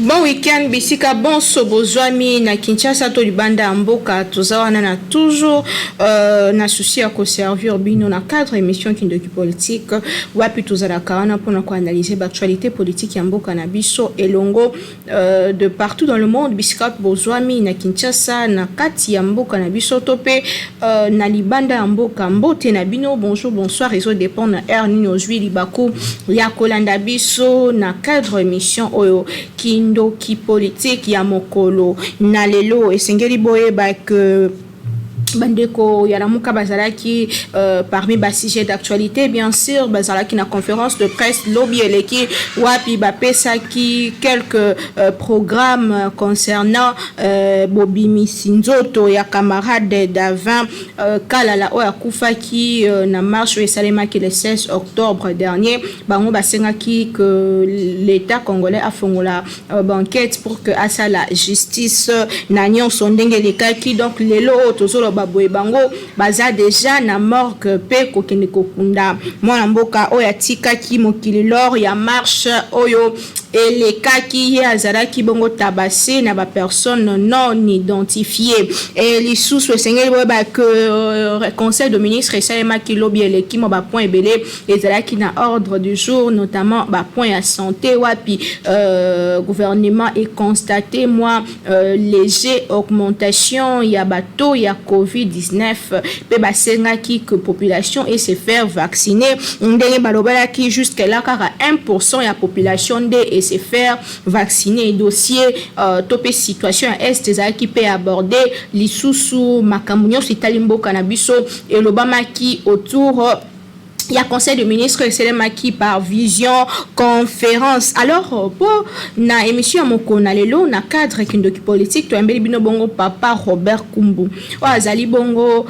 Bon week-end bisika bonso bozwami na Kinshasa to libanda ya mboka. Toza wana na toujours na souci ya koservir bino na cadre émission Kindoki Politique, wapi tozalaka wana mpona koanalyse baactualité politique ya mboka na biso elongo de partout dans le monde. Bisika bozwami na Kinshasa, na kati ya mboka na biso to mpe na libanda ya mboka, mbote na bino, bonjour, bonsoir, ezodépend na heure nini ozwi libaku ya kolanda biso na cadre émission oyo Kindoki Politique ya mokolo na lelo. Esengeli boyeba ke bandeko ya Lamuka bazalaki parmi basujet d'actualité, bien sûr, bazalaki na conférence de presse lobi eleki, wapi bapesaki quelques programmes concernant bobimisi nzoto ya camarade Davin Kalala oyo akufaki na marche oyo esalemaki le 16 octobre dernier. Bango basengaki que l'État congolais afongola baenquête pour que asala justice na nyonso ndenge elekaki. Donc lelo oyo tozoloba boye, bango baza déjà na morgue mpe kokende kokunda mwana mboka oyo atikaki mokili lors ya marche oyo elekaki. Ye azalaki bongo tabassé na bapersone non identifié. E lisusu, esengeli boyeba ke conseil de ministre esalemaki lobi eleki. Mwa bapoint ebele ezalaki na ordre du jour, notamment bapoint ya santé, wapi gouvernement econstaté mwa léger augmentation ya bato ya COVID-19, mpe basengaki que population e se faire vacciner. Ndenge balobelaki, jusque là kaka 1% ya population nde e se faire vacciner. Dossier to mpe situation ya Est ezalaki mpe abordé. Lisusu, makambo nyonso etali mboka na biso elobamaki autour ya conseil de ministre esalemaki par vision conférence. Alors, mpo na émission ya mokolo na lelo na cadre Kindoki Politique, toyambeli bino bongo papa Robert Kumbu, oyo azali bongo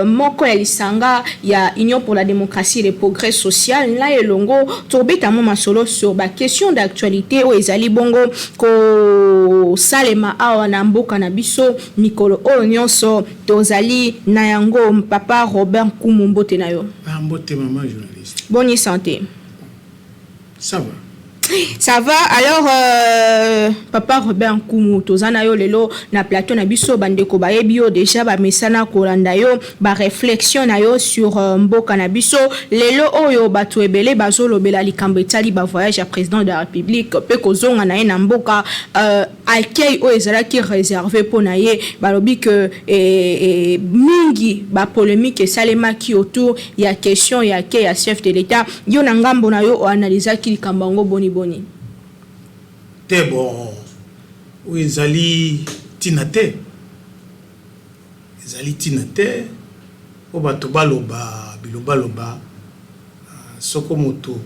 moko ya lisanga ya Union pour la démocratie et le progrès social. Na elongo tobeta mo masolo sur baquestion d'actualité oyo ezali bongo kosalema awa na mboka na biso mikolo oyo nyonso tozali na yango. Papa Robert Nkumu, mbote na yo. Ah, mbote mama journaliste. Bonne santé? Ça va. Ça va. Alors, papa Robert Nkumu, toza na yo lelo na plateau na biso. Bandeko bayebi yo déjà, bamesana kolanda yo, baréflexion na yo sur mboka na biso. Lelo oyo bato ebele bazolobela likambo etali bavoyage ya président de la République mpe kozonga na ye na mboka, accueil oyo ezalaki réservé mpo na ye. Balobi ke mingi bapolémique esalemaki autour ya question ya accueil ya chef de l'État. Yo na ngambo na yo, oanalizaki likambo yango boni boni? Te, bon, oyo ezali ntina te, ezali ntina te po bato baloba bilobaloba. Soko moto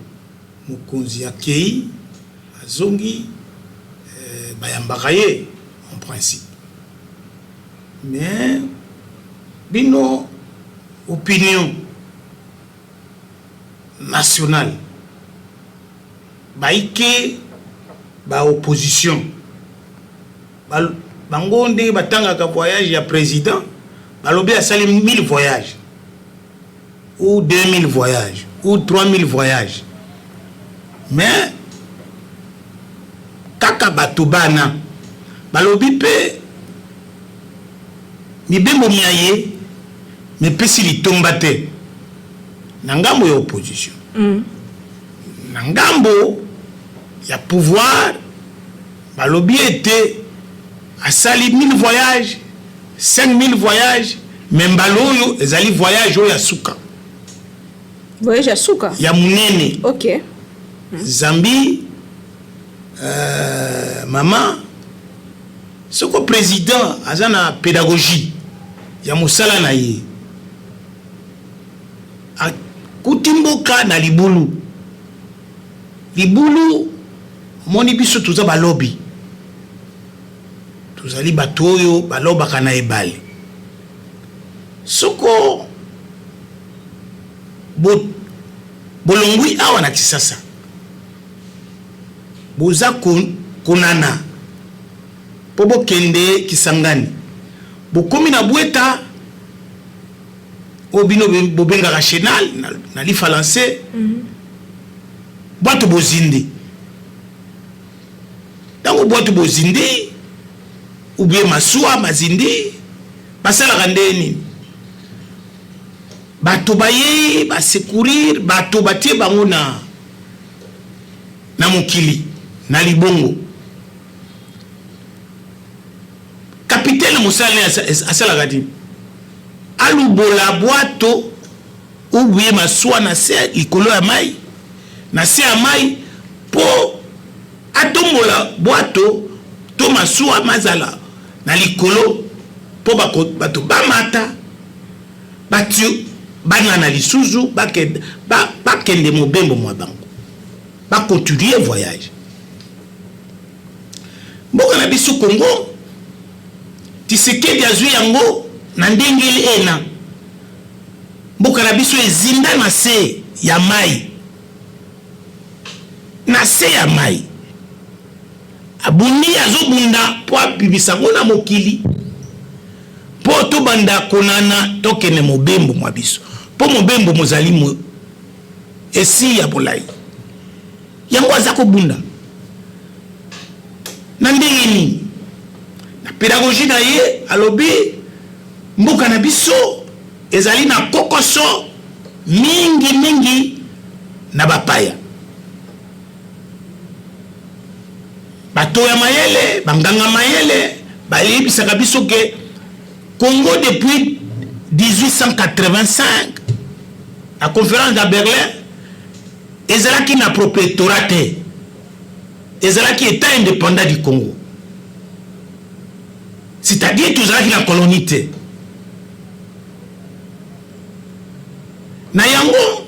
mokonzi akei, azongi, bayambaka ye en principe. Mais bino opinion nationale, baike baopposition, bango ndenge batangaka voyage ya président, balobi asali 1000 voyage ou 2000 voyages ou 3000 voyages. Mais kaka bato bana balobi mpe mibembo mia ye mepesi litomba te na ngambo ya opposition. Na ngambo ya pouvoir, balobi ete asali 1000 voyage, 5000 voyage, mais mbala oyo ezali voyage oyo ya suka. Voyage ya suka? Ya monene. Zambi mama, soko président aza na pédagogie ya mosala na ye, akuti mboka na libulu. Libulu, omoni, biso toza balobi, tozali bato oyo balobaka na ebale. Soko bolongwi awa na Kisasa, boza konana mpo bokende Kisangani, bokomi na Bweta oyo bino bobengaka chenal na lifalanse, bwato bozindi. Ntango bwato bozindi ou bien masuwa mazindi, basalaka ndenge nini? Bato bayei basecourir bato, batie bango na mokili na libongo. Capitaine mosala asalaka nini? Alubola bwato ou bien masuwa na se likolo ya mai, na se ya mai, mpo atombola bwato to masuwa mazala na likolo, mpo bato bamata, bati banana lisusu, bakende mobembo mwa bango, bacontinue voyage. Mboka na biso Congo, Tshisekedi azwi yango na ndenge ena. Mboka na biso ezinda na se ya mai, na se ya mai. Abundi, azobunda mpo abimisa yango na mokili, mpo tobanda konana, tokende mobembo mwa biso, mpo mobembo mozali esi ya bolai. Yango aza kobunda na ndenge nini? Na pédagogie na ye, alobi mboka na biso ezali na kokoso mingi mingi na bapaya. Bato ya mayele, banganga mayele bayebisaka biso ke Congo, depuis 1885 na conférence ya Berlin, ezalaki na protectorat te, ezalaki État indépendant du Congo, c'est-à-dire tozalaki na colonie te. Na yango,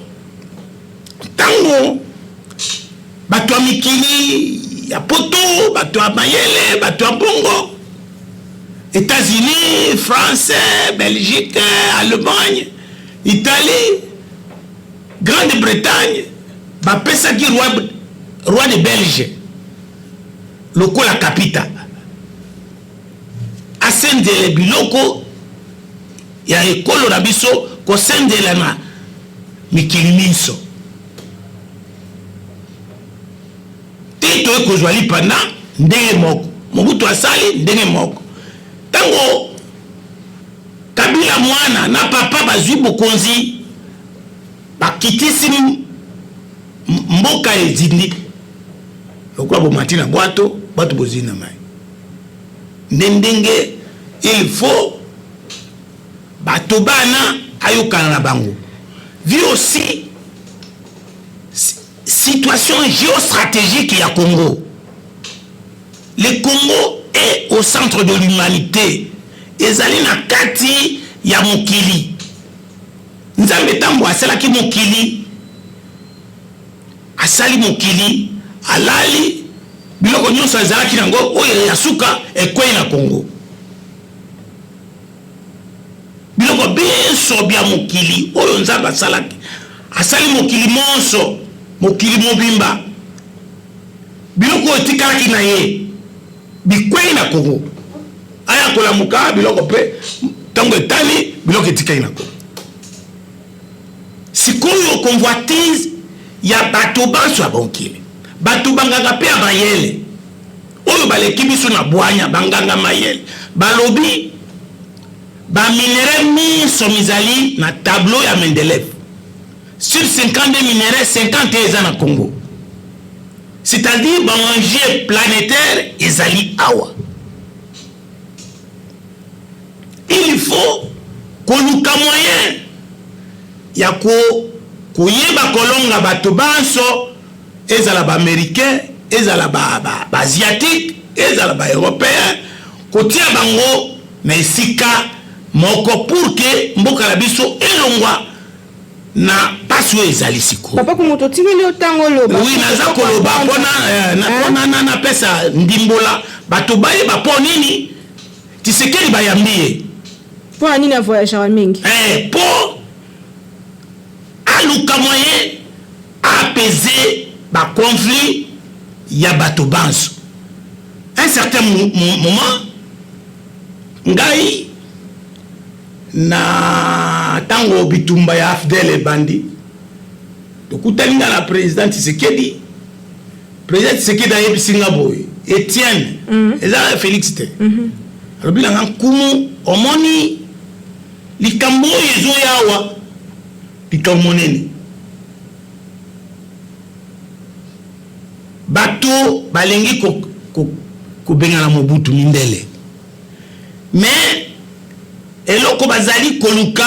ntango bato ya mikili ya poto, bato ya mayele, bato ya mbongo, États-Unis, France, Belgique, Allemagne, Italie, Grande-Bretagne, bapesaki roi de Belge lokola kapita asenzele biloko ya ekolo na biso, kosenzela na mikili minso te. Toye kozwa lipanda ndenge moko, Mobutu asali ndenge moko. Ntango Kabila mwana na papa bazwi bokonzi, bakitisi mboka, ezindi lokola bomati na bwato, bato bozindi na mai. Nde ndenge il faut bato bana ayokana na bango, vu aussi situation géostratégique ya Congo. Le Congo est au centre de l'humanité, ezali na kati ya mokili. Nzambe, ntango asalaki mokili, asali mokili, alali, biloko nyonso azalaki nango oyo ya suka ekwei na Congo. Biloko binso bya mokili oyo Nzambe asalaki, asali mokili monso, mokili mobimba, biloko oyo etikalaki na ye bikwei na Kongo. Aya kolamuka, biloko mpe ntango etali, biloko etikali na Kongo. Sikoyo convoitise ya bato banso ya bonkili, bato banganga mpe ya mayele oyo baleki biso na bwanya, banganga mayele balobi baminerais minso mizali na tableau ya Mendeleev, sur 52 minerais, 51 eza na Congo, c'est-à-dire baenjeu planétaire ezali awa. Il faut koluka moyen ya koyeba kolonga bato banso, ezala baaméricain, ezala baasiatique, ezala baeuropéen, kotia bango na esika moko pour que mboka na biso elongwa na mpasi oyo ezali sikoyo. Papa Kumu, totikeli yo ntango oloba. Oui, naza koloba mpona napesa ndimbola, bato bayeba mpo nini Tshisekedi bayambi ye. Mpo na nini avoyageaka mingi? Mpo aluka moyen aapaiser baconflit ya bato banso. Un certain moment, ngai na ntango bitumba ya AFDL ebandi, tokutani nga na président Tshisekedi. Président Tshisekedi ayebisi nga boye. Etienne, eza Félix te. Alobi na nga: "Nkumu, omoni likambo oyo ezoya awa, likambo monene. Bato balingi kobengana Mobutu, mindele, mais eloko bazali koluka,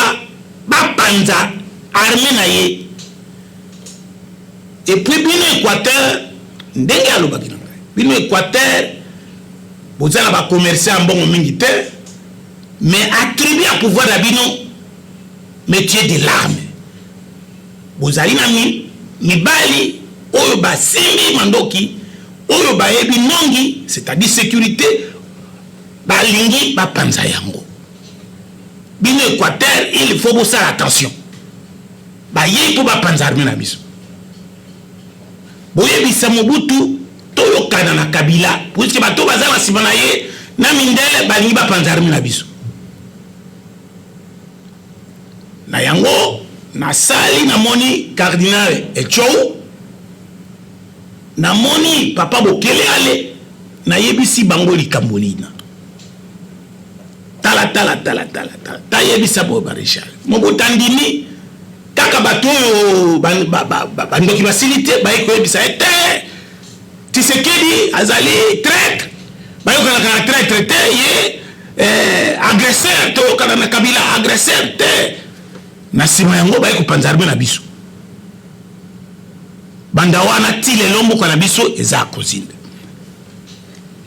bapanza arme na ye. Et puis bino Équateur, ndenge alobaki na ngai, bino Équateur boza na bacommerçant ya mbongo mingi te, mais attribut ya pouvoir na bino, métier de l'arme. Bozali na mibali oyo basimbi mandoki, oyo bayebi nongi, c'est-à-dire sécurité. Balingi bapanza yango. Bino Équateur, il faut bosala attention. Bayei mpo bapanza arme na biso. Boyebisa Mobutu toyokana na Kabila, puisque bato baza na nsima na ye na mindele balingi bapanza arme na biso." Na yango nasali, namoni cardinal Etsou, namoni papa Bokele Ale, nayebisi bango likambo lina. Tala, tala, tala, tala, tala, tayebisa boyo maréchal Mobutu andimi. Kaka bato oyo bandoki basili te, baye koyebisa ye te Tshisekedi azali traître, bayokanaka na traître te, ye agresseur, toyokana na Kabila agresseur te. Na nsima yango baye kopanza arme na biso. Banda wana ti lelo, mboka na biso eza ya kozinda.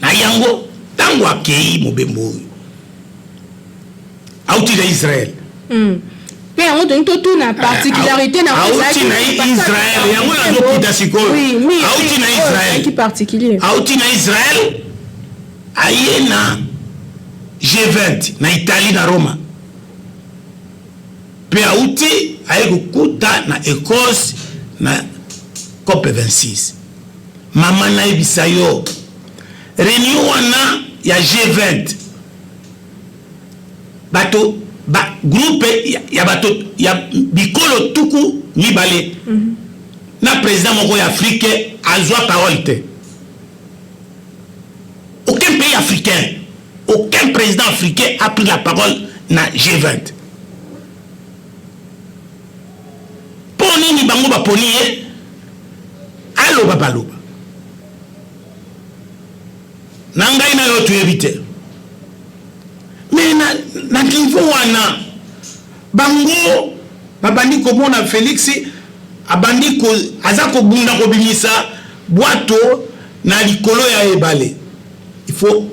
Na yango, ntango akei mobembo oyo, auti na Israel. Mpe yango tolingi totuna particularité na Auti na Israel, yango nazokita sikoyo. Auti na Israel. Particulier. Auti na Israel, aye na G20 na Italie, na Roma. Mpe auti, aye kokuta na Écosse na COP 26. Mama, nayebisa yo, réunion wana ya G20, bato ba groupe ya bato ya bikolo 20 na président moko ya Afrique azwa parole te. Aucun pays africain, aucun président africain a pris la parole na G20. Mpo nini bango baponi ye aloba? Baloba na ngai na yo toyebi te. Mais na niveau wana, bango babandi komona Félix abandi aza kobunda kobimisa bwato na likolo ya ebale. Il faut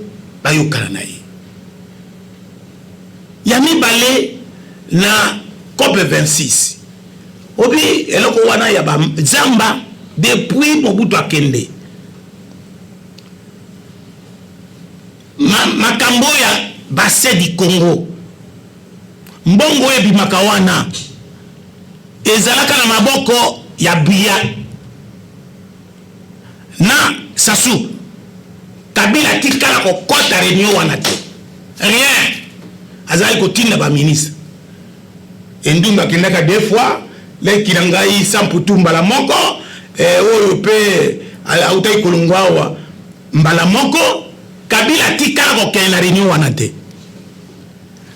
bayokana na ye. Ya mibale, na COP 26, obi eloko wana ya bazamba, depuis Mobutu akende, makambo ya bassin du Congo, mbongo oyo ebimaka wana ezalaka na maboko ya Biya na Sassou. Kabila tikala kokɔta réunion wana te, rien. Azalaki kotinda baministre. Endundu akendaka deux fois, leki na ngai Samputu mbala moko, oyo mpe autaki kolongwa awa mbala moko. Kabila atikala kokende na réunion wana te.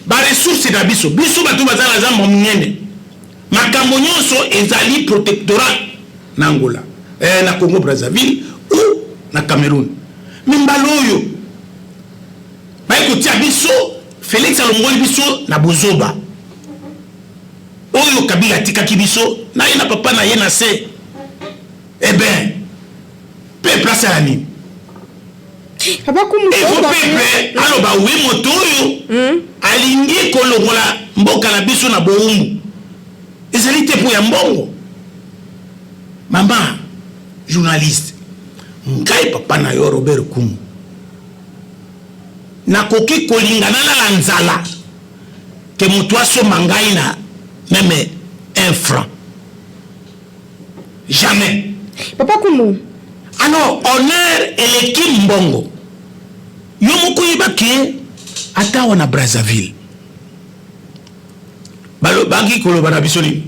Baressource na biso, biso bato baza na zamba monene, makambo nyonso ezali protectorat na Angola, na Congo Brazzaville ou na Cameroun. Mais mbala oyo baye kotia biso, Félix alongoli biso na bozoba oyo Kabila atikaki biso na ye na papa na ye na se. Eh ben, mpe place ya nini? Efo peuple aloba oui, moto oyo alingi kolongola mboka na biso na bowumbu, ezali te mpo ya mbongo. Mama journaliste, ngai papa na yo Robert Kumu, nakoki kolinga nalala nzala ke moto asomba ngai na même un franc, jamais. Papa Kumu. Alors, honneur eleki mbongo. Yo moko oyeba ke ata awa na Brazzaville, balobaki koloba na biso nini?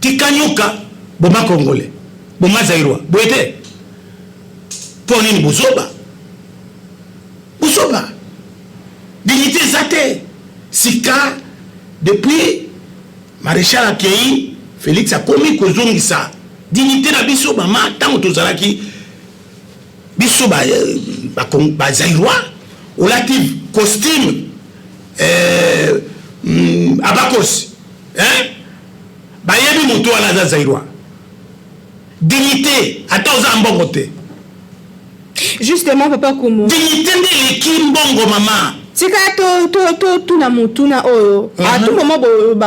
Tika nyoka, boma Congolais, boma Zaïrois, boye te. Mpo nini bozoba? Bozoba, dignité eza te. Sika, depuis maréchal akei, Félix akomi kozongisa dignité na biso. Mama, ntango tozalaki biso Bazaïrois, olati costume abakosi, hein? Bayebi moto wana aza Zaïrois. Dignité, ata oza mbongo te. Justement, papa Kumu. Dignité nde eleki mbongo, mama. Tika totuna motuna oyo. À tout moment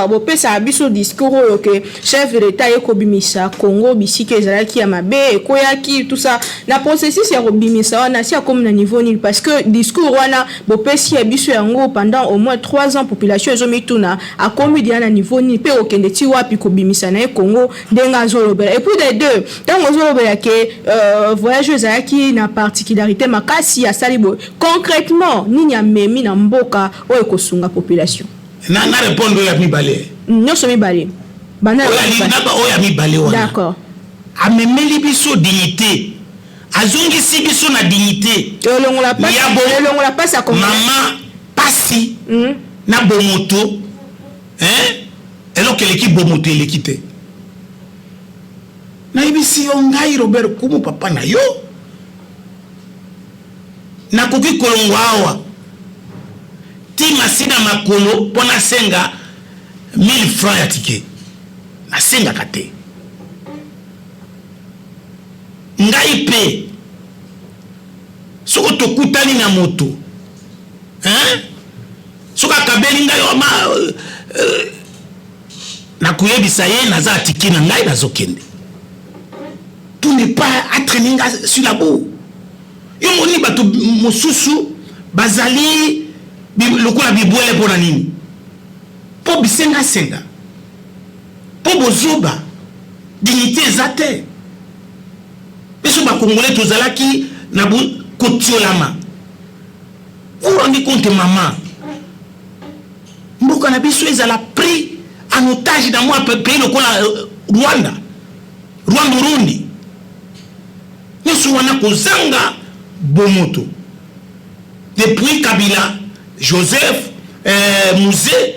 bopesaka biso discours oyo ke chef de l'État ye kobimisa Congo bisika ezalaki ya mabe, ekweyaki, tout ça. Na processus ya kobimisa wana, si akomi na niveau nini? Parce que discours wana bopesi ya biso yango pendant au moins 3 ans. Population ezomituna: akomi deya na niveau nini mpe okende ti wapi kobimisa na ye Congo ndenge azolobela? Et puis de deux, ntango ozolobela ke voyage oyo ezalaki na particularité makasi, asali boye, concrètement nini amemi na mboka oyo ekosunga population? Na répondre oyo ya mibale. Nyonso mibale, banda. Oyo ya mibale wana. D'accord. Amemeli biso dignité, azongisi biso na dignité. Elongola mpasi ya Mama, pasi na bomoto, eloko eleki bomoto eleki te. Nayebisi yo, ngai Robert Kumu, papa na yo, nakoki kolongwa awa ti masina makolo mpo nasenga 1000 francs ya ticket. Nasengaka te. Ngai mpe soko tokutani na moto, hein? Soki akabeli ngai ma nakoyebisa ye naza atiki na ngai, nazokende pour ne pas atraîner nga sur la boue. Yo moni, bato mosusu bazali lokola bibwele. Mpo na nini? Mpo bisengasenga, mpo bozoba, dignité eza te. Biso Bakongolais tozalaki na kotiolama. Vous rendez compte, mama, mboka na biso ezala pris en otage na mwa pays lokola Rwanda, Rwanda, Urundi, nyonso wana kozanga bomoto. Depuis Kabila Joseph, Mzee,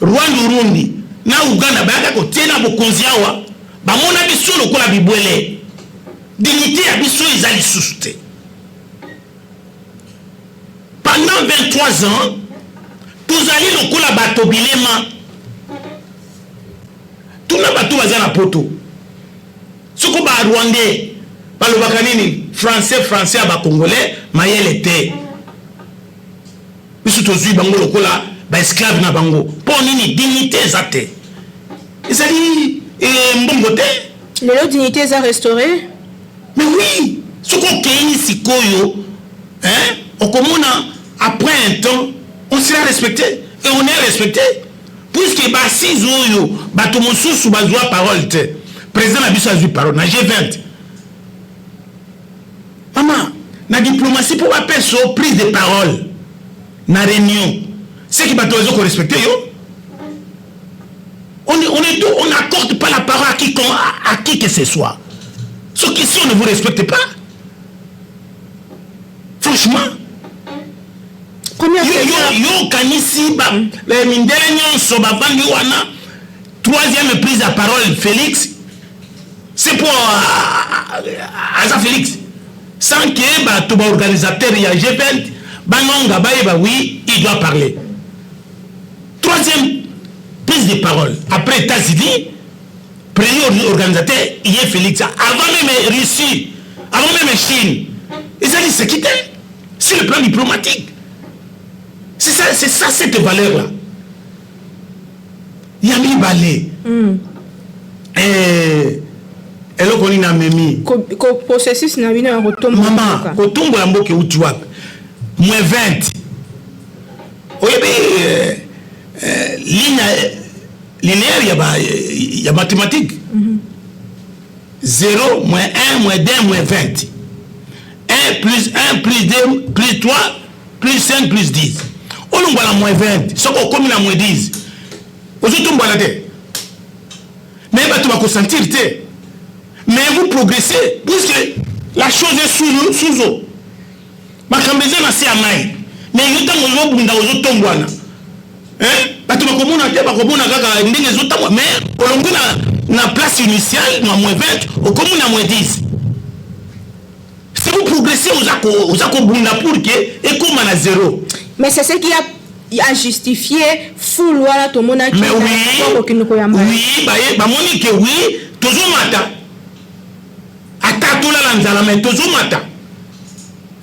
Rwanda, Urundi na Uganda bayaka kotiela bokonzi awa, bamona biso lokola bibwele. Dignité ya biso eza lisusu te. Pendant 23 ans tozali lokola bato bilema. Tuna bato baza na Poto, soko Barwandais balobaka nini? Français. Français ya Bacongolais mayele te. Biso tozwi bango lokola baesclave na bango. Mpo nini? Dignité eza te. Ezali mbongo te. Lelo dignité eza restauré? Mais oui. Soki okei sikoyo, hein, okomona après un temps on sera respecté et on est respecté, puisque baassises oyo bato mosusu bazwa parole te, président na biso azwi parole na G20. Mama, na diplomatie, mpo bapesa yo prise de parole na réunion, c'est que bato bazo korespecte yo. On n'accorde pas la parole à qui que ce soit. Ce qui, si on ne vous respecte pas, franchement, yo okanisi mindele nyonso bavandi wana, troisième prise ya parole Félix, c'est pour aza Félix, sans que bato baorganisateur ya G20 banonga bayeba, oui, il doit parler. Troisième prise de parole après États-Unis, premier organisateur ye Félix, avant même Russie, avant même Chine. Ezali seki te sur le plan diplomatique. C'est ça, c'est ça, cette valeur là ya mibale. Eloko nini amemi? Processus na bino ya kotombola. Mama, kotombola mboka euti wapi? Moins 20, oyebi ligne linéaire ya mathématique? 0 moins 1 moins 2 moins 20, 1 plus 1 plus 2 plus 3 plus 5 plus 10. Olongwa na moins 20, soki okomi na moins 10, ozotombwana te. Mais bato bakosentir te, mais vous progressez puisque La chose est sous eau. Makambo eza na se ya mai, mais yo ntango ozobunda, ozotombwana, bato bakomona te, bakomona kaka ndenge ezotambwa, mais olongwi na place initiale na moins 20, okomi na moins 10. Si vous progressez, oza kobunda pour que ekóma na zéro. Mais c'est ce qui a justifié foule wana tomonaki. Mais oui, oui, bamoni ke oui, tozomata, ata tolala nzala, mais tozomata.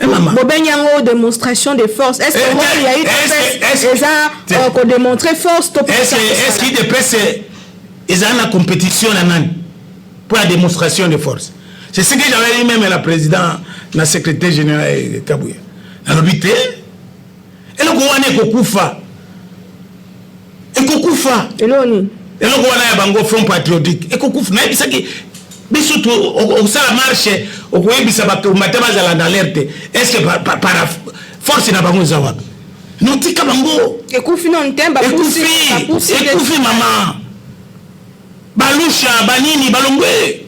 Bobengi yango démonstration de force. Est ce que rôle ya UDPS eza kodémontrer force to? Est ce que UDPS ezala na compétition na nani pour la démonstration de force? C'est ce que j'avais dit même à la président, na secrétaire général Kabuya. Nalobi te, eloko wana ekokufa, ekokufa. Eloko nini? Eloko wana ya bango, Front patriotique, ekokufa. Nayebisaki biso, okosala marche, okoyebisa bato mate bazala na alerte. Est ce que par force na bango eza wapi? Notika bango. Ekufi nano te. Ekufi, ekufi mama. Balusha banini balongwe,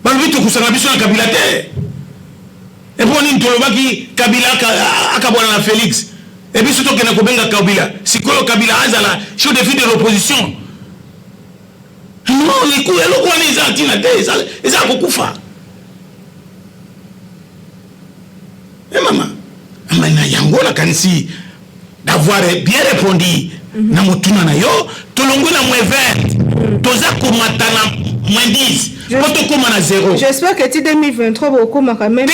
balobi tokusanga biso na Kabila te. Epo nini tolobaki Kabila akabwana na Félix, e biso tokende kobenga Kabila? Sikoyo Kabila azala chef de file de l'opposition? Non, eloko wana eza ntina te, eza kokufa. E mama, ama na yango nakanisi d'avoir bien répondu na motuna na yo. Tolongwi na moins 20, toza komata na moins 10 mpo tokóma na zéro. J'espère que ti 2023 bokomaka même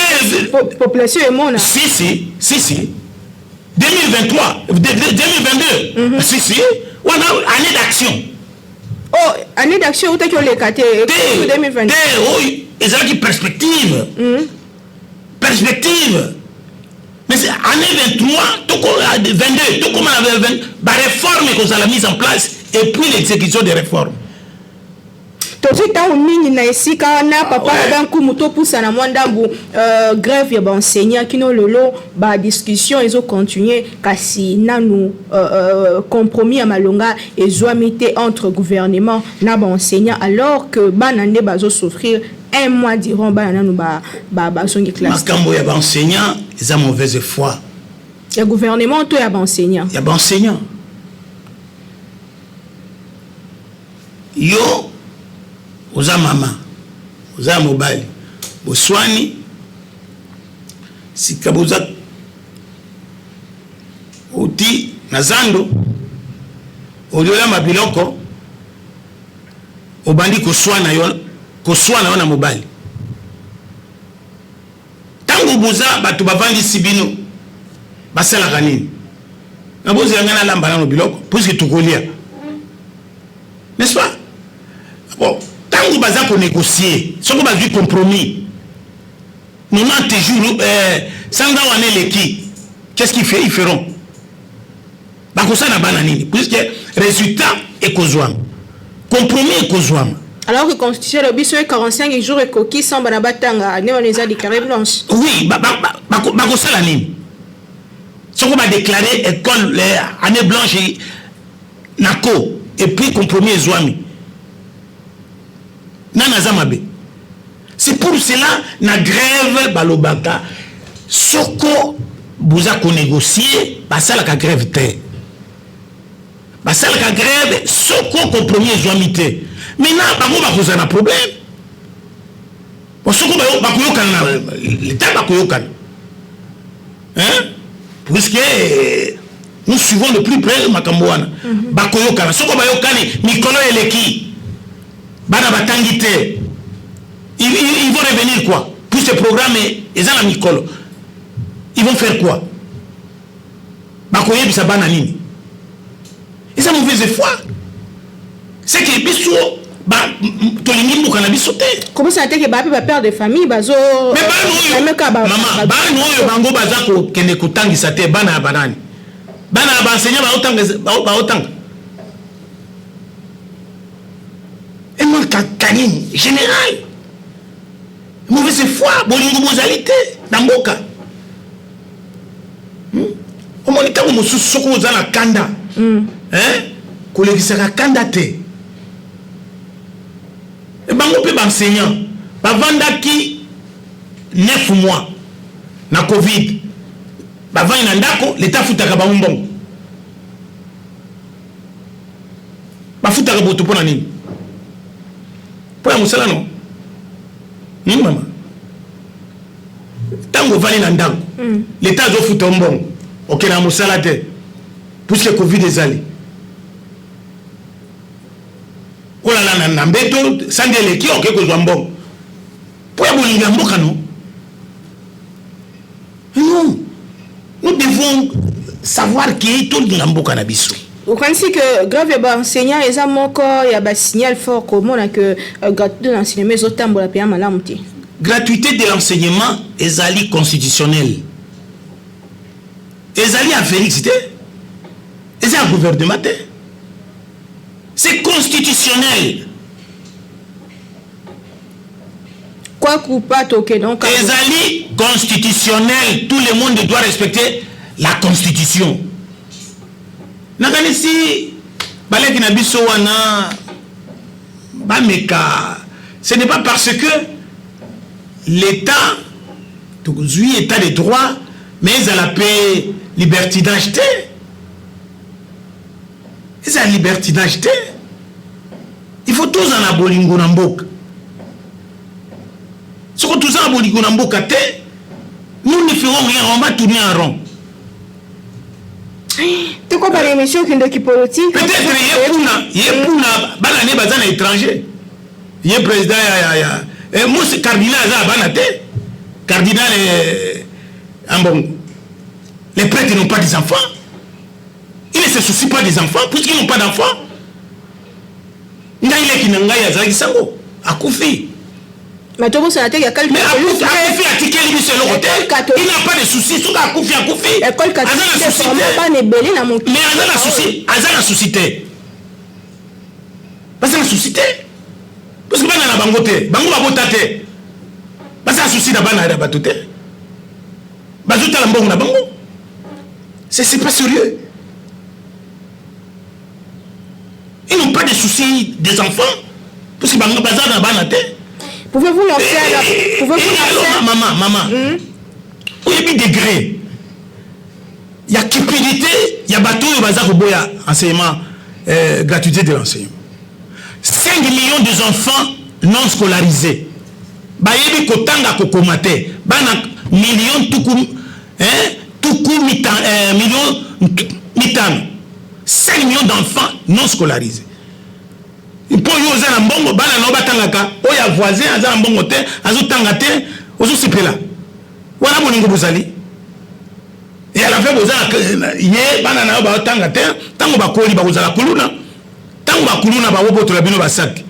population emona. Si, si, si, si, 2023, 2022, si, si, wana année d'action. Oh, année d'action eutaki oleka te. 2022 te, oyo ezalaki perspective, perspective. Mais année 23, toko 22, tokóma na baréforme ekozala mise en place et puis l'exécution des réformes. Tozwi ntango mingi na esika wana, papa Robin Nkumu. Topusana mwa ndambu. Grève ya baenseignant, kino lelo badiscussion ezocontinue, kasi nanu compromis ya malonga ezwami te entre gouvernement na baenseignant, alors que bana nde bazosouffrir. Un mois durant, bana nanu bazongi classe. Makambo ya baenseignant eza mauvaise foi. Ya gouvernement to ya baenseignant? Ya baenseignant. Yo oza mama, oza ya mobali, boswani sika, boza oti na zando, olioyamba biloko, obandi koswana yo, koswana yo na mobali. Ntango boza bato bavandisi bino, basalaka nini? Na bozela ngai nalamba nano biloko puisque tokolia, n'est-ce pas? Bon, ntango baza konégocier, soki bazwi compromis 90 jours, sanza wana eleki, qu'est-ce qu'ils fait? Ils feront, bakosala bana nini? Puisque résultat ekozwama, compromis ekozwama. Alors que constitution elobi soki 45 jours ekoki sans bana batanga, nde wana eza déclaré blanche. Oui, bakosala nini soko badéclare école année blanche na ko et puis compromis ezwami? Nani aza mabe? C'est pour cela na grève balobaka, soko boza konégocier, basalaka grève te. Basalaka grève soko compromis ezwami te. Maintenant bango bakozala na problème. Bon, soko bakoyokana na leta, bakoyokana, hein? Puisque nous suivons de plus près makambo wana. Bakoyokana. Soko bayokani, mikolo eleki, bana batangi te, ils vont revenir quoi? Puisque programme eza na mikolo, ils vont faire quoi? Bakoyebisa bana nini? Eza mauvaise foi. C'est que biso tolingi mboka na biso te. Kobosana te ke bape bapère de famille bazo Mais bana oyo, mama, bana oyo bango baza kokende kotangisa te, bana ya banani? Bana ya baenseignant baotanga? Emanka nini général? Mauvaise foi, bolingo bozali te na mboka. Omoni, ntango mosusu soki oza na kanda, kolekisaka kanda te. Bango mpe baenseignant bavandaki. 9 mois na Covid, bavandi na ndako, leta afutaka bango mbongo. Bafutaka boto mpo na nini? Mpo ya mosala no nini? Mama, ntango ovandi na ndako, leta azofuta yo mbongo, okende na mosala te puisque Covid ezali, olala na mbeto, sandi eleki, oke kozwa mbongo mpo ya bolingo ya mboka? No, non, nous devons savoir ke tolinga mboka na biso. Okanisi ke grève ya baenseignant eza moko ya basignal fort komona ke gratuité de l'enseignement ezotambola mpenza malamu te? Gratuité de l'enseignement ezali constitutionnel, ezali ya Félix te, eza ya gouvernement te, c'est constitutionnel. Quoi kupa tokende. Ezali constitutionnel, tout le monde doit respecter la constitution. Nakanisi baleki na biso wana bameka. Ce n'est pas parce que l'état, tozwi état de droit, mais ezala mpe libertinage te, ezala libertinage te. Il faut tozala na bolingo na mboka. Soko toza na bolingo na mboka te, nous ne ferons rien, on va tourner en rond. Tokobana émission Kindoki Politique. Peut-être ye kuna bana ne baza na étranger. Ye président ya musi cardinal aza na bana te. Cardinal Ambongo, les prêtres n'ont pas des enfants, ils ne se soucient pas des enfants puisqu'ils n'ont pas d'enfants. Ngai, leki na ngai azalaki sango, akufi. Mais tobosana te. Mais akufi, atikeli biso eloko te. Il n'a pas de souci. Soki akufi, akufi. École aza na souci te. Bana ebele na mokili. Mais aza na souci, aza na souci te, baza na souci te parce que bana na bango te, bango babota te, baza na souci na bana ya bato te, bazotala mbongo na bango. C'est pas sérieux. Ils n'ont pas de souci des enfants parce que bango baza na bana te. Pouvez-vous lancer un pouvez-vous lancer Maman, maman, oyebi degré ya cupidité ya bato oyo baza koboya enseignement, gratuité de l'enseignement? 5 millions des enfants non scolarisés, bayebi kotanga kokoma te, bana million tuku, hein, tuku million 5, 5 millions d'enfants non scolarisés. Mpo yo oza na mbongo, bana na yo batangaka, oyo ya voisin aza na mbongo te azotanga te, ozosepela. Wana bolingo bozali ya la fin? Boza ye, bana na yo baotanga te, ntango bakoli bakozala kuluna. Ntango bakuluna bakobotola bino basaki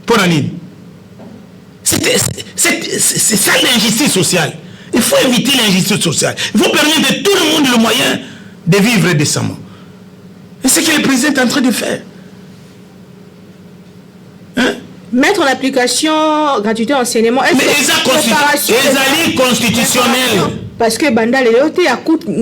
mpo na nini? C'est ça l'injustice sociale. Il faut éviter l'injustice sociale, il faut permettre à tout le monde le moyen de vivre décemment, et c'est ce que le président est en train de faire, hein? Mettre en application gratuité enseignement. Mais ezali constitutionnel. Parce que banda lelo te,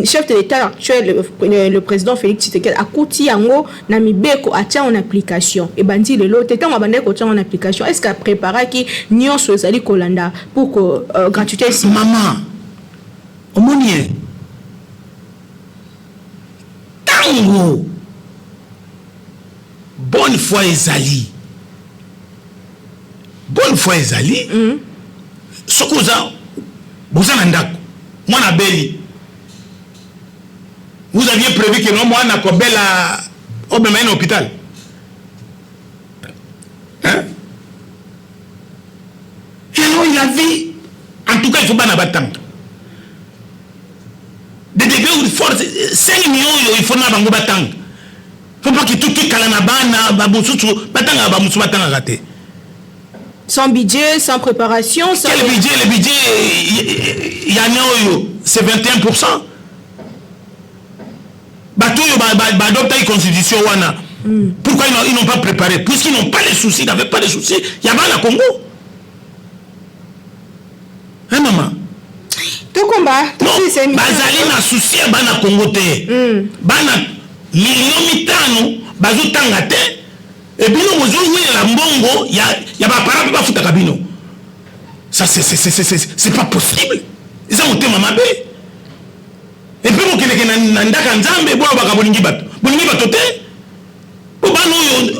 chef de l'État actuel, le président Félix Tshisekedi, akuti yango na mibeko, atia en application. Ebandi lelo te. Ntango abandaki kotia en application, est ce que apréparaki nyonso ezali kolanda pour que gratuité esi? Mama, omoni ye, ntango bonne foi ezali, bonne foi ezali. Soki oza, boza na ndako, mwana abeli, vous aviez prévu que no mwana kobela, obema ye na hôpital, hein? Et alors il avait, en tout cas il faut bana batanga de degré ou de force. 5 millions oyo, il faut na bango batanga. Faut pas que totikala na bana bamosusu batangaka, bamosusu batangaka te. Sans budget, sans préparation, sans Quel budget? Le budget ya ne oyo, c'est 21. Bato oyo baadoptaki constitution wana, pourquoi ils n'ont pas préparé? Puisqu'ils n'ont pas les soucis, n'avaient pas de soucis ya bana Congo, hein, maman? Tokomba. Non, bazali na souci ya bana Congo te. Bana million 5 bazotanga te, ebino bozowelela mbongo ya baparent mpe bafutaka bino. Ça, c'est pas possible. Eza motema mabe. Et puis bokendeke na ndako ya Nzambe, bolobaka bolingi bato, bolingi bato te. Po bana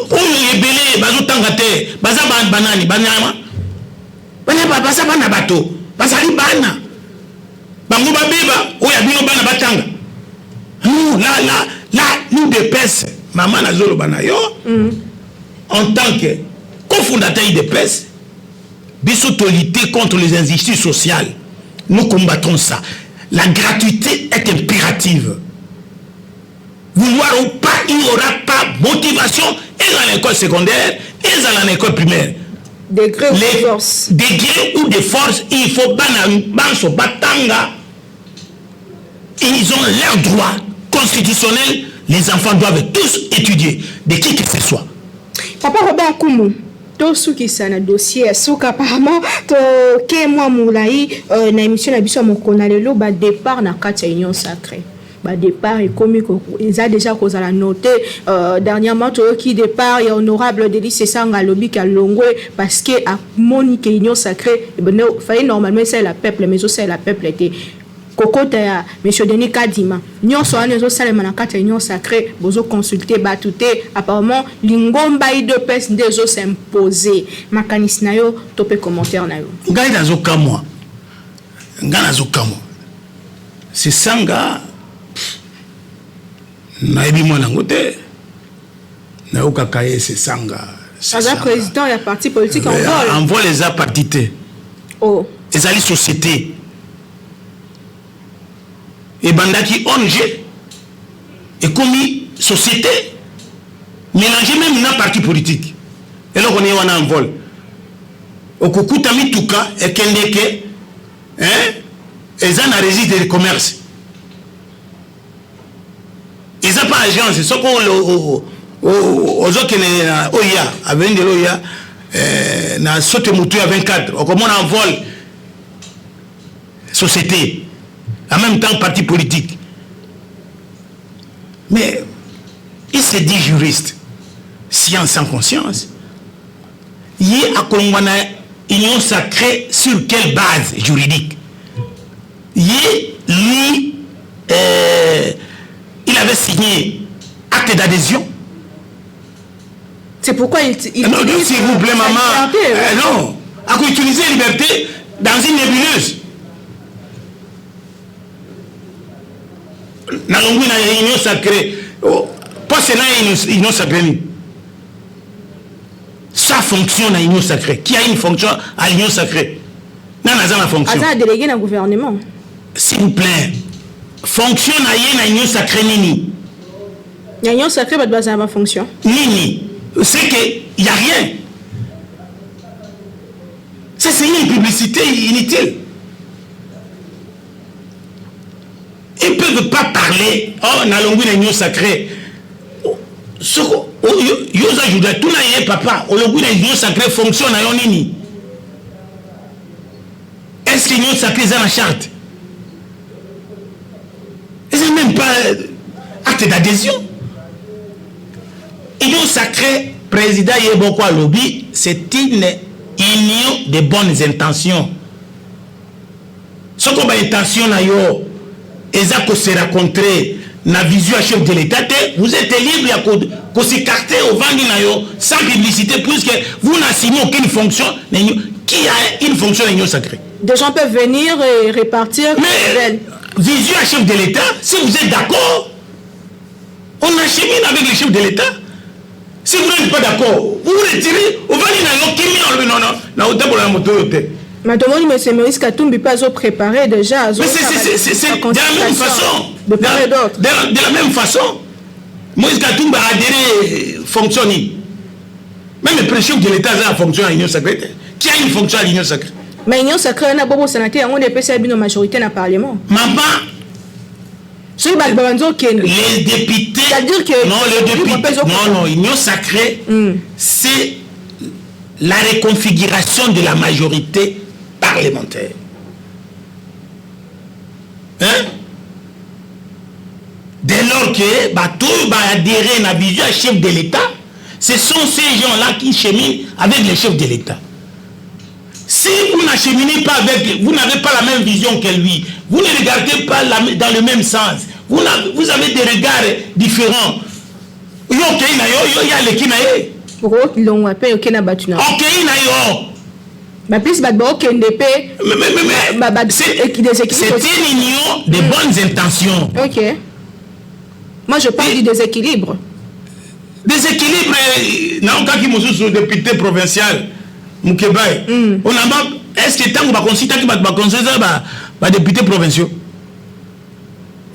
oyo ebele bazotanga te, baza banani? Banyama, baza bana bato, bazali bana bango babeba oyo ya bino bana batanga. Non, la la la l'UDPS, mama, nazoloba na yo en tant que cofondateur UDPS, biso tolutter contre les injustices sociales. Nous combattons ça. La gratuité est impérative. Vouloir ou pas, il n'y aura pas motivation et dans l'école secondaire et dans l'école primaire. Degré ou de force. Degré ou de force, il faut bana banso batanga. Ils ont leur droit constitutionnel. Les enfants doivent tous étudier, de qui que ce soit. Papa Robert Kumu, tosukisa na dossier ya suka. Apparemment toke mwa molai na émission na biso ya mokolo na lelo. Badépart na kati ya Union sacrée, badépart ekomi, eza déjà kozala noté. Dernièrement toyoki départ ya honorable Delly Sesanga. Alobi ke alongwe parce que amoni ke Union sacrée fallait normalement esalela peuple, mais ezosalela peuple te. Kokota ya monsieur Denis Kadima, nyonso wana ezosalema na kati ya Union sacrée, bozoconsulte bato te. Apparemment lingomba UDPS nde ezos'impose. Makanisi na yo to mpe commentaire na yo? Ngai nazokamwa, ngai nazokamwa. Sesanga, nayebi mwana yango te, nayokaka ye Sesanga. Aza président ya parti politique Envol. Envol eza parti te. Oh. Ezali société. Ebandaki ONG, ekomi société mélange même na parti politique. Eloko nini wana Envol? Okokuta mituka ekendeke, hein? Eza na registre de commerce, eza pa agence. Soki ozokende na oya avenue de l'Oya, na sote motu ya 24, okomona Envol société, en même temps parti politique. Mais il se dit juriste, science sans conscience. Ye akolongwa na Union sacrée sur quelle base juridique? Ye, lui, il avait signé acte d'adhésion. C'est pourquoi il Non, s'il vous plaît, maman. Liberté, non. A utiliser liberté dans une nébuleuse. Nalongwi na Union sacrée. Poste na Union sacrée nini? Sa fonction na Union sacrée? Qui a une fonction à l'Union sacrée? Nani aza na fonction? Aza délégué na gouvernement. S'il vous plaît, fonction na ye na Union sacrée nini? Na Union sacrée, bato bazala bafonction. Nini? C'est que y a rien. Ça, c'est une publicité inutile. Ils peuvent pas parler: oh, nalongwi na Union sacrée. Soko yo oza juda, tuna ye: papa, olongwi na Union sacrée, fonction na yo nini? Est ce que Union sacrée eza na charte? Eza même pas acte d'adhésion. Union sacrée, président ye moko alobi, c'est une union de bonnes intentions. Soko baintention na yo eza kose rencontrer na vision ya chef de l'État te, vous êtes libre ya kos'écarter, ovandi na yo sans publicité, puisque vous n'assumez aucune fonction. Qui a une fonction na Union sacrée? Des gens peuvent venir et repartir. Mais vision ya chef de l'État, si vous êtes d'accord, on achemine avec le chef de l'État. Si vous n'êtes pas d'accord, vous vous retirez, ovandi na yo kimia, olobi: non, non, na otambola na moto oyo te. Mais tomoni monsieur Moïse Katumbi mpe azopréparé déjà. Mais c'est de la même façon. De part et d'autre. De la même façon, Moïse Katumbi a adhéré, fonction nini? Même le président de l'État a la fonction à l'Union sacrée. Qui a une fonction à l'Union sacrée? Mais Union sacrée wana, bobosana te, yango nde epesa bino majorité na parlement. Mama. Soki bato babanzi okende. Les députés. C'est-à-dire que Non, les députés, non, non, Union sacrée, c'est la reconfiguration de la majorité parlementaire, hein? Dès lors que bato baadhérer na vision ya chef de l'État, ce sont ces gens-là qui cheminent avec le chef de l'État. Si vous Vous n'acheminez pas avec, vous n'avez pas la même vision que lui. Vous ne regardez pas dans le même sens. Vous avez des regards différents. Yo okei na yo, yo ya leki na ye. Okolongwa mpe oke na bato na. Okei na yo. Bapesi bato baokende mpe. C'est une union de bonnes intentions. Ok. Moi, je parle du déséquilibre. Déséquilibre, naokaki mosusu député provincial Mukebai. Onamba, est-ce que ntango baconsultaki bato, baconsulta badéputés provinciaux?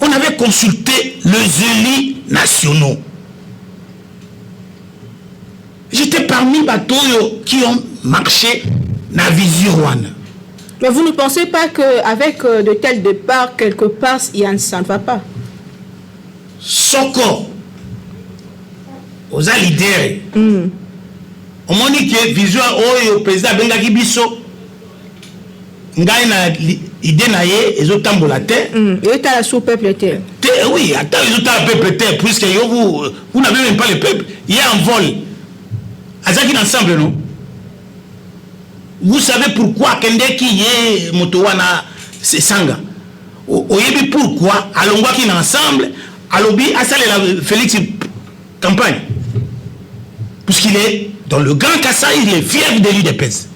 On avait consulté les élus nationaux. J'étais parmi bato oyo qui ont marché na vision wana. Mais vous ne pensez pas qu'avec de tels départs, quelque part, ça ne va pas? Soko oza leader, omoni ke vision oyo président abengaki biso, ngai na idée na ye ezotambola te. Ezotala sur peuple te. Te, oui, ata ezotala peuple te, puisque yo, vous n'avez même pas le peuple. Ye Envol azalaki na Ensemble, non? Vous savez pourquoi akendeki? Ye moto wana Sanga, oyebi pourquoi alongwaki na Ensemble, alobi asalela Félix campagne? Puisqu'il est dans le Grand Kasaï, il est fier de l'UDPS,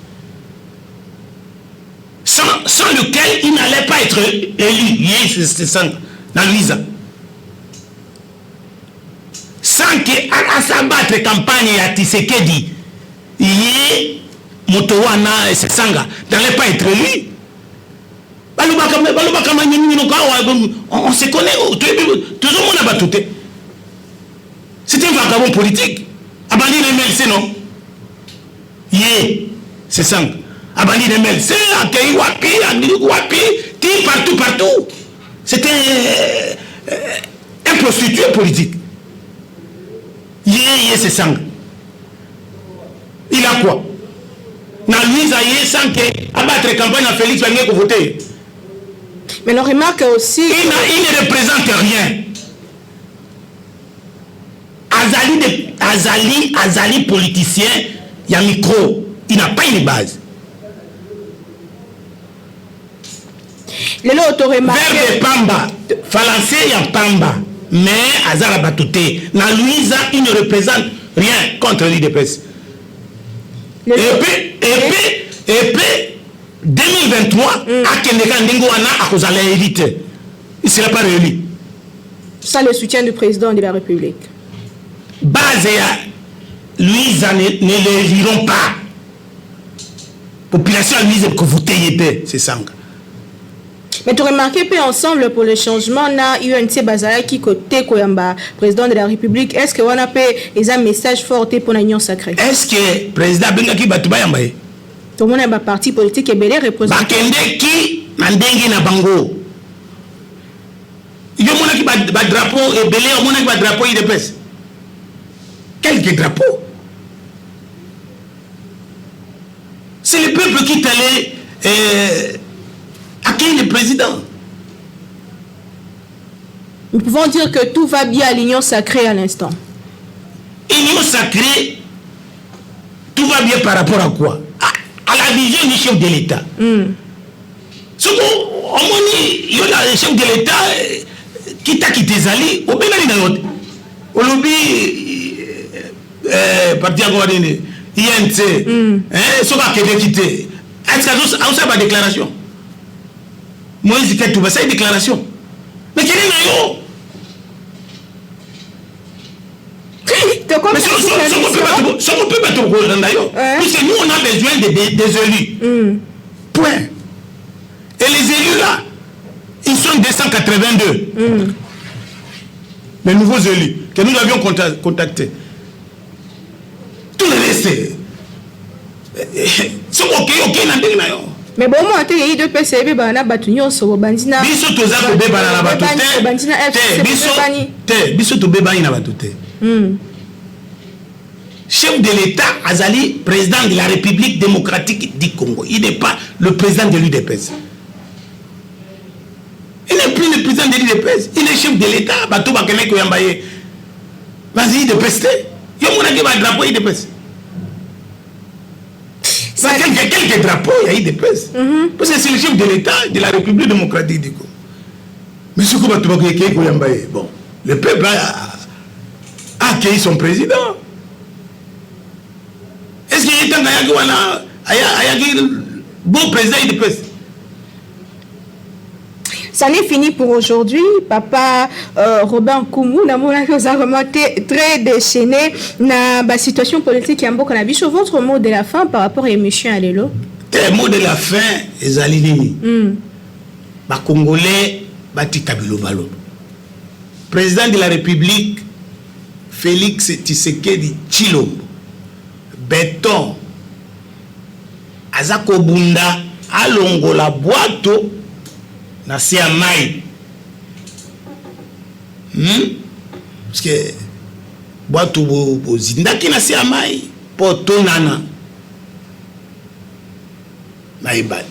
sans lequel il n'allait pas être élu. Ye c'est Sanga na Luiza, sans que abattre campagne ya Tshisekedi, ye moto wana Sanga n'allait pas être élu. Balobaka minoko awa, on se connaît, tozomona bato te. C'est un vagabond politique. Abandi na MLC, non? Ye c'est Sanga, abandi na MLC, akei wapi, wapi, ti partout partout. C'est un prostitué politique. Ye c'est Sanga, il a quoi na Luiza? Ye sans que abattre campagne na Félix, balingi kovote. Mais on remarque aussi. Il ne représente rien. Azali, azali politicien ya micro, il n'a pas une base. Lelo toremarque. Verbe pamba, fallacie ya pamba, mais azala bato te. Na Luiza, il ne représente rien contre l'UDPS. Et puis 2023, akendeka ndenge wana, akozala élu te, il sera pas réélu. Sans le soutien du président de la République. Base ya Luiza ne l'éliront pas. Population ya Luiza ekovote ye te, c'est Sanga. Mais tu remarqué mpe Ensemble pour le changement na UNC bazalaki kote koyamba président de la République. Est ce que wana mpe eza message fort te mpona Union sacrée? Est ce que président abengaki bato bayamba ye? Tomona baparti politique ebele représente. Bakendeki na ndenge na bango. Yo omonaki badrapeau ebele? Omonaki badrapeau UDPS? Quelques drapeaux. C'est le peuple qui est allé accueillir le président. Nous pouvons dire que tout va bien à l'Union sacrée à l'instant. Union sacrée, tout va bien par rapport à quoi? À la vision du chef de l'État. Soki omoni yo na chef de l'État, kitakita ezali, obengani na yo te, olobi parti yango wanini, UNC, soki akendeki te, est-ce azosala badéclaration? Moïse Katumbi asali déclaration, mais kende na yo. Mais soko mpe bato kolanda yo, puisque nous, on a besoin des élus, point. Et les élus là, ils sont 282, les nouveaux élus que nous avions contactés. Tout le reste, soki okei, okei na ndenge na yo. Mais bomona te UDPS ebebana na bato nyonso, bobandi na Biso toza kobebana na bato te. Biso te, biso tobebani na bato te. Chef de l'État azali président de la République démocratique du Congo. Il n'est pas le président de l'UDPS, il n'est plus le président de l'UDPS, il est chef de l'État. Bato bakende koyamba ye, bazi UDPS te. Yo monaki badrapeau UDPS? Ça, quelques drapeaux ya UDPS, parce que c'est le chef de l'État de la République démocratique du Congo. Mais soki bato bakokei koyamba ye, bon, le peuple a accueilli son président. Est ce que ye, ntango ayaki wana, ayaki bon président UDPS? Ça n'est fini pour aujourd'hui. Papa Robin Koumou, namonaki oza vraiment très déchaîné na ba situation politique ya mboka na biso. Votre mot de la fin par rapport à émission ya lelo? Te, mot de la fin ezali nini? Bacongolais batika bilobaloba. Président de la République Félix Tshisekedi Tshilombo Béton aza kobunda, alongola bwato na se ya mai, Parce que bwato bozindaki na se ya mai mpo tonana na ebale.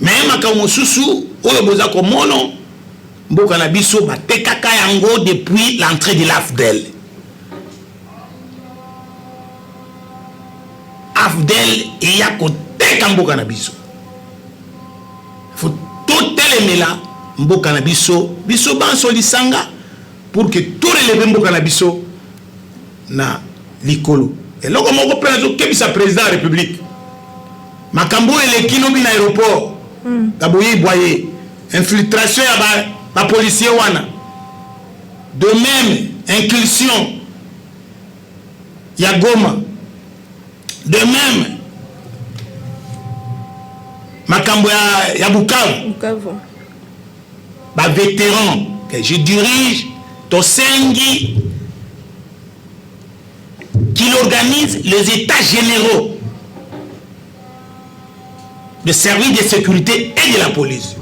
Me makambo mosusu oyo boza komona, mboka na biso batekaka yango depuis l'entrée de l'AFDL. AFDL eya koteka mboka na biso. Faut totelemela mboka na biso, biso banso lisanga, pour que torelever mboka na biso na likolo. Eloko moko mpe nazokebisa président ya République: makambo oyo eleki lobi na aéroport na boyebwa ye, infiltration ya bapolicier wana, de même incursion ya Goma, de même makambo ya Bukavu. Bukavu. Bavétéran que je dirige, tosengi qu'il organise les états généraux de services de sécurité et de la police,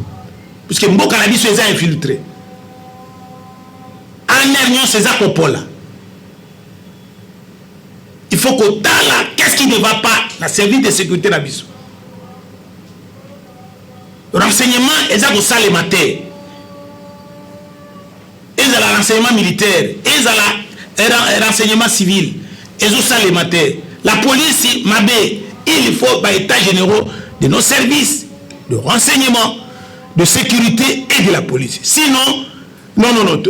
puisque mboka na biso eza infiltré, ANR nyonso eza kopola. Il faut kotala qu'est-ce qui ne va pas na service de sécurité na biso. Renseignement eza kosalema te, ezala renseignement militaire, ezala renseignement civil, ezosalema te. La police mabe. Il faut baétats généraux de nos services de renseignement, de sécurité et de la police. Sinon, non, non, non,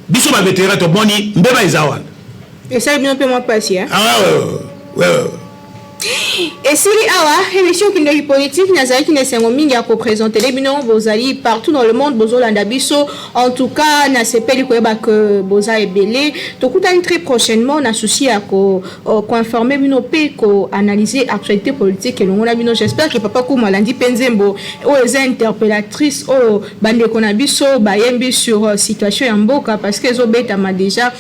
biso bavétéran tomoni mbeba eza wana. Esali bino mpe mwa mpasi? Ah ouais. Esili awa émission Kindoki Politique. Nazalaki na esengo mingi ya koprésenter bino. Bozali partout dans le monde, bozolanda biso. En tout cas, nasepeli koyeba ke boza ebele. Tokutani très prochainement na souci ya koinformer bino mpe koanalyser actualité politique elongo na bino. J'espère que papa Kumu alandi mpe nzembo oyo eza interpellatrice, oyo bandeko na biso bayembi sur situation ya mboka, parce que ezobetama déjà.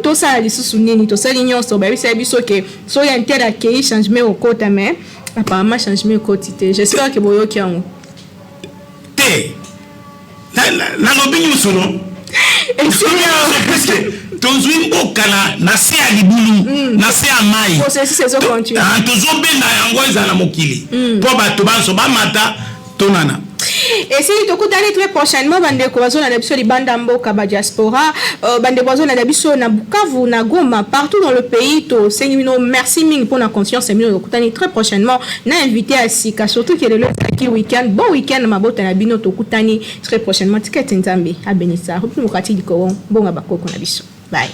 Tosala lisusu nini? Tosali nyonso. Bayebisa biso ke soki un tel akei, changement okota, mais apparemment changement ekoti te. J'espère que boyoki yango. Te, nalobi nyonso no, puisque tozwi mboka na se ya libulu, na se ya mai. Tozobenda yango ezala na mokili mpo bato banso bamata tonana. Esili, tokutani très prochainement. Bandeko bazolanda biso libanda mboka, badiaspora, bandeko bazolanda biso na Bukavu, na Goma, partout dans le pays, tosengi bino merci mingi mpona confiance ya bino. Tokutani très prochainement na invité ya sika, surtout ke lelo ezalaki week-end. Bon week-end na mabota na bino. Tokutani très prochainement. Tika ete Nzambe abenisa République démocratique du Congo, mbonga bakoko na biso. Bye.